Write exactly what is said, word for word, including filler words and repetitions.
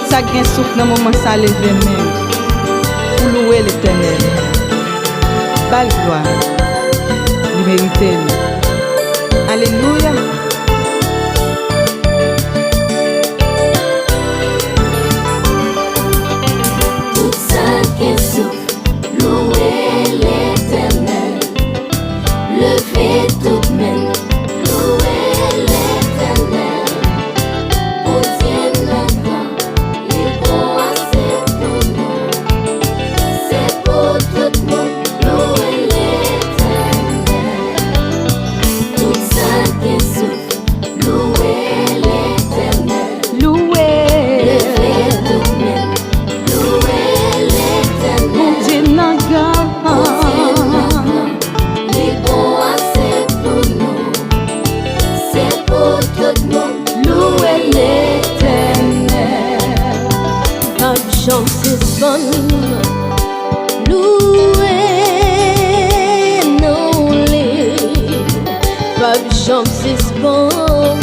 Sa k gen souf nan moman sa, leve men pou louwe Letènèl. Ba l glwa. Li merite l. Alelouya. Tout sa k gen souf, louwe Letènèl. Leve tout men, louwe Letènèl. Bondye n nan gran, li bon ase pou nou. Se pou tout moun louwe Letènèl. Tout sa k gen souf, louwe Letènèl. Louwe. Leve tout men, louwe Letènèl. Bondye n nan gran. Bondye n nan gran, li bon ase pou nou. Se pou tout moun louwe Letènèl. P ap janm sispann louwe non li. P ap janm sispann